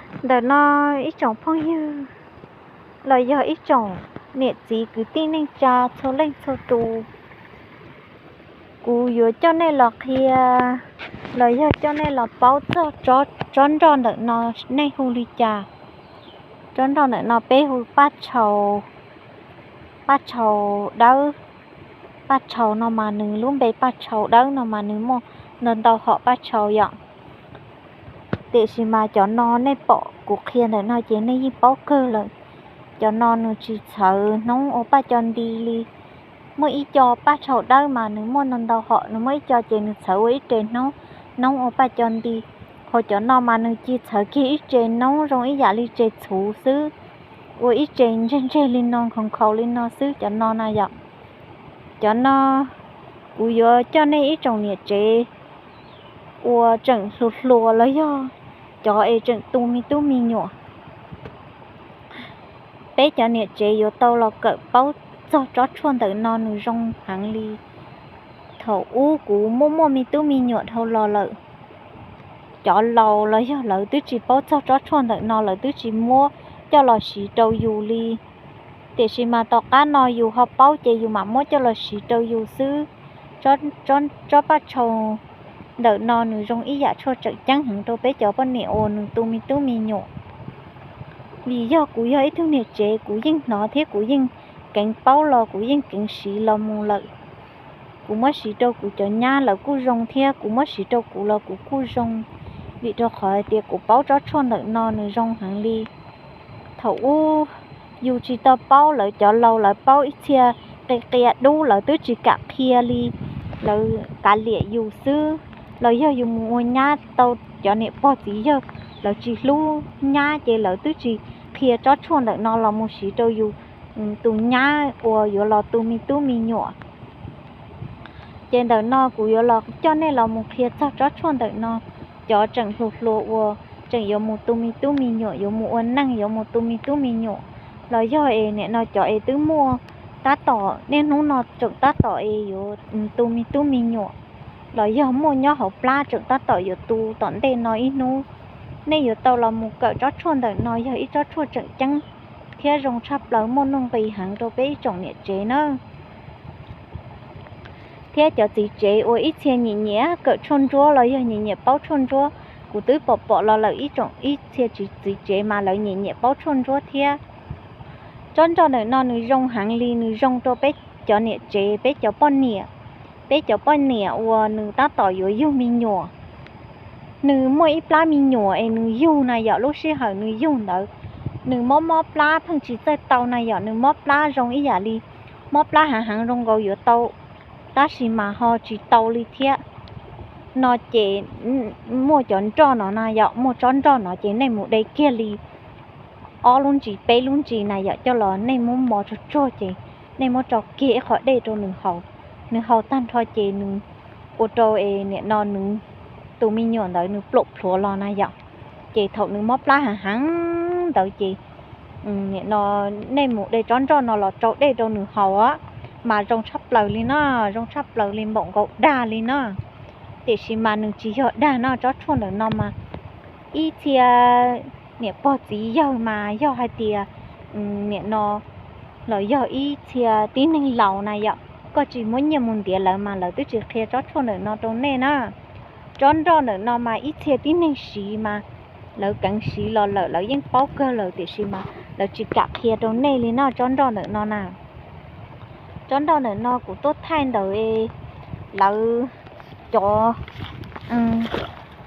Ntawm no ib tsoom phooj ywg los yog ib tsoom niam txiv kwv tij neej tsa txhua leej txhua tus, kuv yuav coj nej los qhia los yog coj nej los paub txog tsob nroj ntawm no, nej hu li cas. Tsob nroj ntawm no peb hu paj tshau, paj tshau dawb. Paj tshau no mas nws lub npe paj tshau dawb no mas nws muaj ntau ntau hom paj tshau yom. Tiam sis mas cov no nej pom kuv qhia ntawm no ces nej yeej paub kawg lawm. Cov no nws tsis txhawv hnub ua paj co nti li. Muaj ib co paj tshau dawb mas nws muaj ntau ntau hom, nws muaj ib co ces nws txhawv ua ib re hnub, hnub ua paj co nti. Ho cov no mas nws cia txhawv kiag ib re hnub zoo ib yam li re txhuv xwb, ua ib re ntseg ntseg li no, nkhaus nkhaus li no xwb, cov no na yom. Cov no kuv yuav coj nej ib tsoom niam tsev uas tseem hluas hluas los yog cov es tseem tu me tub me nyuam. Peb cov niam tsev yuav tau los kawm paub txog tsob tshuaj ntawm no nws zoo heev li. Thaum ub kuv muaj muaj me tub me nyuam dhau los lawm, cov laus los yog lawv twb tsis paub txog tsob tshuaj ntawm no, lawv twb tsis muab coj los siv rau yus li. Tiam sis mas tom qab no yus ho paub ces yus mam muab coj los siv rau yus xwb. Tsob paj tshau ntawm no nws zoo ib yam tshuaj tseem ceeb heev rau peb cov poj niam uas nws tu me tub me nyuam. Vim yog kuv yog ib tug niam tsev, kuv yeej hnov thiab kuv yeej keev paub los kuv yeej keev siv los mus lawm. Kuv muab siv rau kuv cov nyab lawv kuj zoo thiab kuv muab siv rau kuv los kuv kuj zoo, vim rau qhov hais tias kuv paub tsob tshuaj ntawm no nws zoo heev li. Thaum ub yus tsis tau paub, lawv cov laus lawv paub ib txhia qia qia dub lawv twb tsis kam qhia li, lawv kav liam yus xwb. Los yog yus mus ua nyab tau cov niam pog txiv yawg lawv tsis hlub nyab ces lawv twb tsis qhia tsob tshuaj ntawm no los mus siv rau yus tus nyab uas yuav los tu me tub me nyuam. Ces ntawm no kuv yuav los coj nej los mus qhia txog tsob tshuaj ntawm no. Cov tseem hluas hluas uas tseem yuav mus tu me tub me nyuam, yuav mus ua neej, yuav mus tu me tub me nyuam, los yog es nim no cov es twb muaj, tab tom niaj hnub no tseem tab tom es yuav tu me tub me nyuam, los yog muaj nyob hauv plab tseem tab tom yuav tu tom ntej no ib hnub, nej yuav tau los mus kawm tsob tshuaj ntawm no, yog ib tsob tshuaj tseem ceeb thiab zoo tshaj plaws, muaj nuj nqis heev rau peb ib tsoom niam tsev na. Thiab cov txiv tsev uas ib txhia nyiam nyiam kawm tshuaj ntsuab los yog nyiam nyiam paub tshuaj ntsuab, kuv twb pom pom los lawm ib tsoom ib txhia txiv tsev mas lawv nyiam nyiam paub tshuaj ntsuab thiab. Tsob nroj ntawm no nws zoo heev li, nws zoo rau peb cov niam tsev, peb cov poj niam, peb cov poj niam uas nws tab tom yuav yug me nyuam. Nws muaj ib plab me nyuam es nws yug na yom, lub sij hawm nws yug ntawd nws mob mob plab pheej tsis txawj tau na yom, nws mob plab zoo ib yam li mob plab hav heev zoo nkaus yuav tau, tab sis mas ho tsis tau li thiab. No ces muaj cov nroj no na yom, muaj tsob nroj no ces nej mus de kiag li ob lub ntsis peb lub ntsis na yom, coj los nej muab mos tsuag tsuag ces nej muab tso kiag ib qho dej rau nws haus. Nws haus tag nrho ces nws ua rau es nim no nws tus me nyuam ntawd nws plom plhuav los na yom. Ces thaum nws mob plab hav heev ntawd ces nim no nej mus de tsob nroj no los tsau dej rau nws haus, mas zoo tshaj plaws li na, zoo tshaj plaws li, npaum nkaus dag li na. Tiam sis mas nws tsis yog dag no, tsob tshuaj ntawm no mas ib txhia niam pog txiv yawg mas yog hais tias nim no los yog ib txhia tib neeg laus na yom, koj tsis muab nyiaj mus ntiav lawv mas lawv twb tsis qhia tsob tshuaj ntawm no rau nej na. Tsob nroj ntawm no mas ib txhia tib neeg siv mas lawv keev siv los lawm, lawv yeej paub kawg lawm, tiam sis mas lawv tsis kam qhia rau nej li no, tsob nroj ntawm no na. Tsob nroj ntawm no kuv tuaj thaij ntawm lawv cov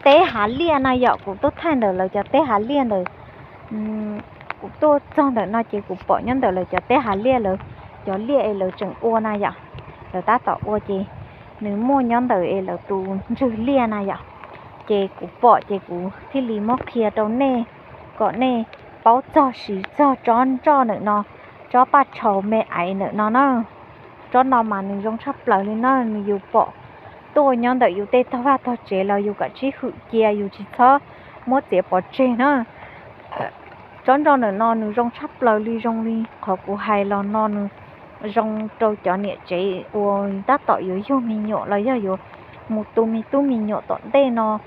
teb hav liaj na yom, kuv tuaj thaij ntawm lawv cov teb hav liaj ntawm, kuv tuaj txog ntawm no ces kuv pom nyob ntawm lawv cov teb hav liaj, lawv cov liaj es lawv tseem ua na yom, lawv tab tom ua ces nws muaj nyob ntawm es lawv tus ntswg liaj na yom. Ces kuv pom ces kuv thiaj li muab qhia rau nej kom nej paub txog siv txog tsob nroj ntawm no, tsob paj tshau me aiv ntawm no na. Tsob no mas nws zoo tshaj plaws li na, nws yus pom tuaj nyob ntawm yus tej tog vaj tog tsev los yus kam tsib hwm cia, yus tsis txhob muab txiav pov tseg na. Tsob nroj ntawm no nws zoo tshaj plaws li, zoo li qhov kuv hais los no, nws zoo rau cov niam tsev uas tab tom yuav yug me nyuam los yog yuav mus tu me tub me nyuam tom ntej no.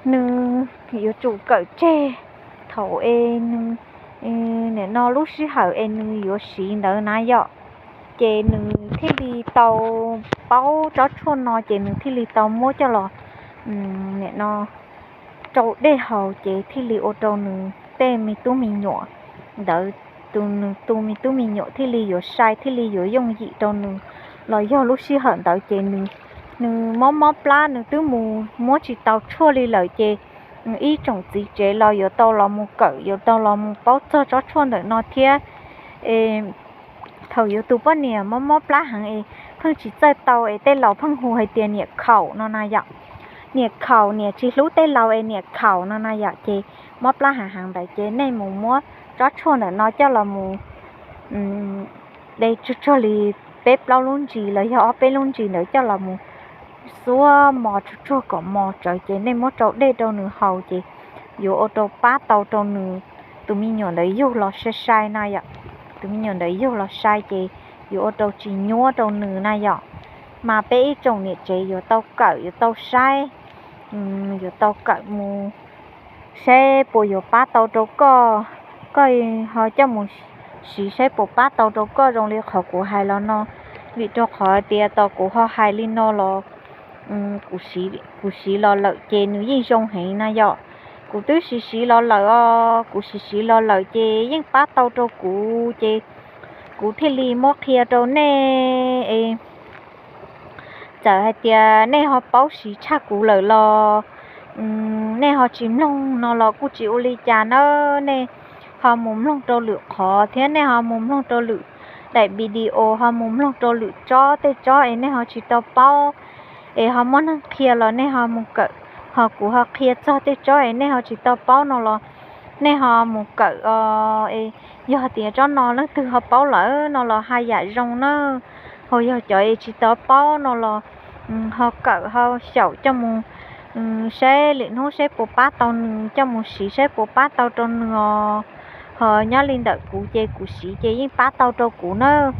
Nws yuav tsum kawm tseg thaum es nws, nim no lub sij hawm es nws yuav siv ntawd na yom, ces nws thiaj li tau paub tsob tshuaj no ces nws thiaj li tau muab coj los, nim no rau dej haus ces thiaj li ua rau nws tej me tub me nyuam ntawd, tus nws tus me tub me nyuam thiaj li yuav sai thiaj li yuav yooj yim rau nws. Los yog lub sij hawm ntawd ces nws, nws mob mob plab nws twb mus muab tsis tau tshuaj li lawm ces ib tsoom txiv tsev los yuav tau los mus kawm yuav tau los mus paub txog tsob tshuaj ntawm no thiab. Thaum yus tus poj niam mob mob plab heev es pheej tsis txawj tau es tej laus pheej hu hais tias niam khaum no na yom. Niam khaum, niam tsis hlub tej laus es niam khaum no na yom, ces mob plab heev heev ntawd ces nej mus muab tsob tshuaj ntawm no coj los mus de tsuag tsuag li peb plaub lub ntsis los yog ob peb lub ntsis ntawd coj los mus xuab mos tsuag tsuag kom mos tsawv ces nej muab rau dej rau nws haus ces yuav ua rau pab tau rau nws, tus me nyuam ntawd yug los sai sai na yom. Tus me nyuam ntawd yug los sai ces yuav ua rau tsis nyuab rau nws na yom. Mas peb ib tsoom niam tsev yuav tau kawm yuav tau saib, yuav tau kawm mus saib puas yuav pab tau rau koj, koj ho coj mus siv saib puas pab tau rau koj zoo li qhov kuv hais los no. Vim rau qhov tias tos kuv ho hais li no los kuv siv los lawm ces nws yeej zoo heev na yom. Kuv twb siv siv los lawm os, kuv siv siv los lawm ces yeej pab tau rau kuv ces kuv thiaj li muab qhia rau nej es txawm hais tias nej ho paub siv tshaj kuv lawm los nej ho tsis mloog no los kuj tsis ua li cas nawb. Nej ho mus mloog rau lwm qhov thiab nej ho mus mloog rau lwm daim video, ho mus mloog rau lwm tsob, tej tsob es nej ho tsis tau paub es ho muab neeg qhia los nej ho mus kawm, ho kuv ho qhia txog tej tsob es nej ho tsis tau paub no los nej ho mus kawm os. Es yog tias tsob no leej twg ho paub lawm no los haj yam zoo na, ho yog cov es tsis tau paub no los ho kawm ho xyaum coj mus saib lwm hnub saib puas pab tau nws, coj mus siv saib puas pab tau rau nws os. Ho nyob li ntawm kuv ces kuv siv ces yeej pab tau rau kuv na.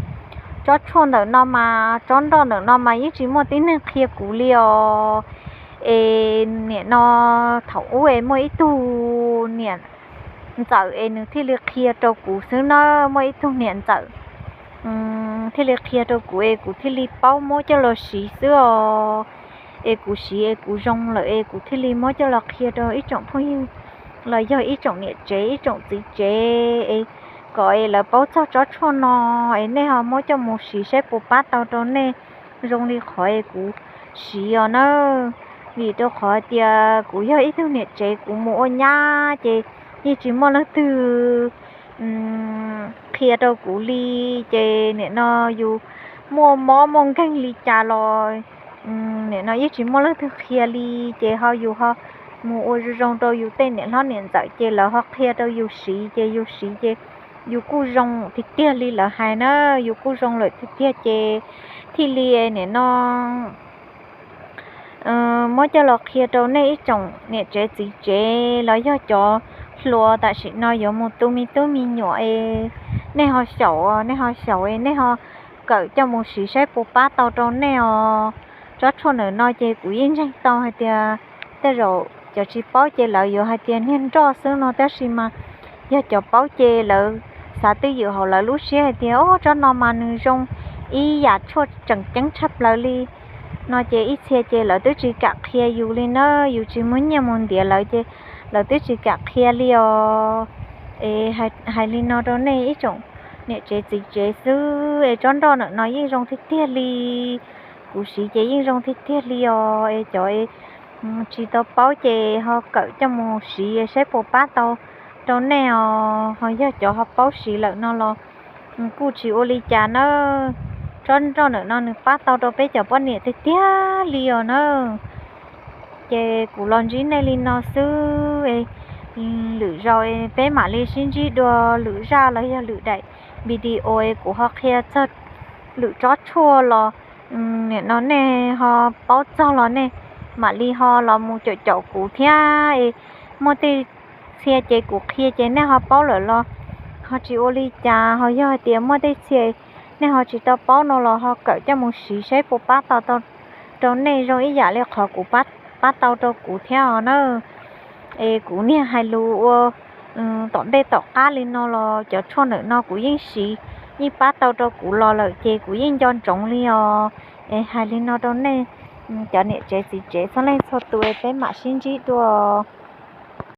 Tsob tshuaj ntawm no mas, tsob nroj ntawm no mas yeej tsis muaj tib neeg qhia kuv li os. Es nim no thaum ub es muaj ib tug niam ntxawm es nws thiaj li qhia rau kuv xwb na, muaj ib tug niam ntxawm thiaj li qhia rau kuv es kuv thiaj li paub muab coj los siv xwb os. Es kuv siv es kuv zoo lawm es kuv thiaj li muab coj los qhia rau ib tsoom phooj ywg los yog ib tsoom niam tsev ib tsoom txiv tsev es kom es lawv paub txog tsob tshuaj no es nej ho muab coj mus siv saib puas pab tau rau nej zoo li qhov es kuv siv os na. Vim rau qhov tias kuv yog ib tug niam tsev kuv mus ua nyab ces yeej tsis muaj leej twg qhia rau kuv li. Ces nim no yus muaj mob muaj nkeeg li cas los nim no yeej tsis muaj leej twg qhia li. Ces ho yus ho mus ua zoo zoo rau yus tej niam hlob niam ntxawm ces lawv ho qhia rau yus siv ces yus siv ces yus kuj zoo tiag tiag li lawv hais na, yus kuj zoo lawm tiag tiag ces thiaj li nim no muab coj los qhia rau nej ib tsoom niam tsev txiv tsev los yog cov hluas tam sim no yuav mus tu me tub me nyuam es nej ho xyaum, nej ho xyaum es nej ho kawm coj mus siv saib puas pab tau rau nej os. Tsob tshuaj ntawm no ces kuv yeej ntseeg tau hais tias tej zaum cov tsis paub ces lawv yuav hais tias niag nroj xwb no, tab sis mas yog cov paub ces lawv xav twj ywm hauv lawv lub siab hais tias o tsob no mas nws zoo ib yam tshuaj tseem ceeb tshaj plaws li no ces ib txhia ces lawv twb tsis kam qhia yus li na, yus tsis muaj nyiaj mus ntiav lawv ces lawv twb tsis kam qhia li os. Es hais li no rau nej ib tsoom niam tsev txiv tsev xwb es tsob nroj ntawm no yeej zoo tiag tiag li, kuv siv ces yeej zoo tiag tiag li os. Es cov tsis tau paub ces ho kawm coj mus siv saib puas pab tau rau nej os. Ho yog cov ho paub siv lawm no los kuj tsis ua li cas na. Tsob nroj ntawm no nws pab tau rau peb cov poj niam tiag tiag li os na. Ces kuv los ntsib nej li no xwb, lwm zaus peb mam li sib ntsib dua lwm zaj los yog lwm daim video es kuv ho qhia txog lwm tsob tshuaj los nim no nej ho paub txog los nej mam li ho los mus caum caum kuv thiab. Muaj tej txhia ces kuv qhia ces nej ho paub lawm los ho tsis ua li cas, ho yog hais tias muaj tej txhia nej ho tsis tau paub no los ho kawm coj mus siv saib puas pab tau rau nej zoo ib yam li qhov kuv pab tau rau kuv thiab os na. Es kuv niag hais lus ua tom ntej tom qab li no los cov tshuaj ntawm no kuv yeej siv, yeej pab tau rau kuv los lawm ces kuv yeej nco ntsoov li os. Es hais li no rau nej cov niam tsev txiv tsev txhua leej txhua tus, peb mam sib ntsib dua.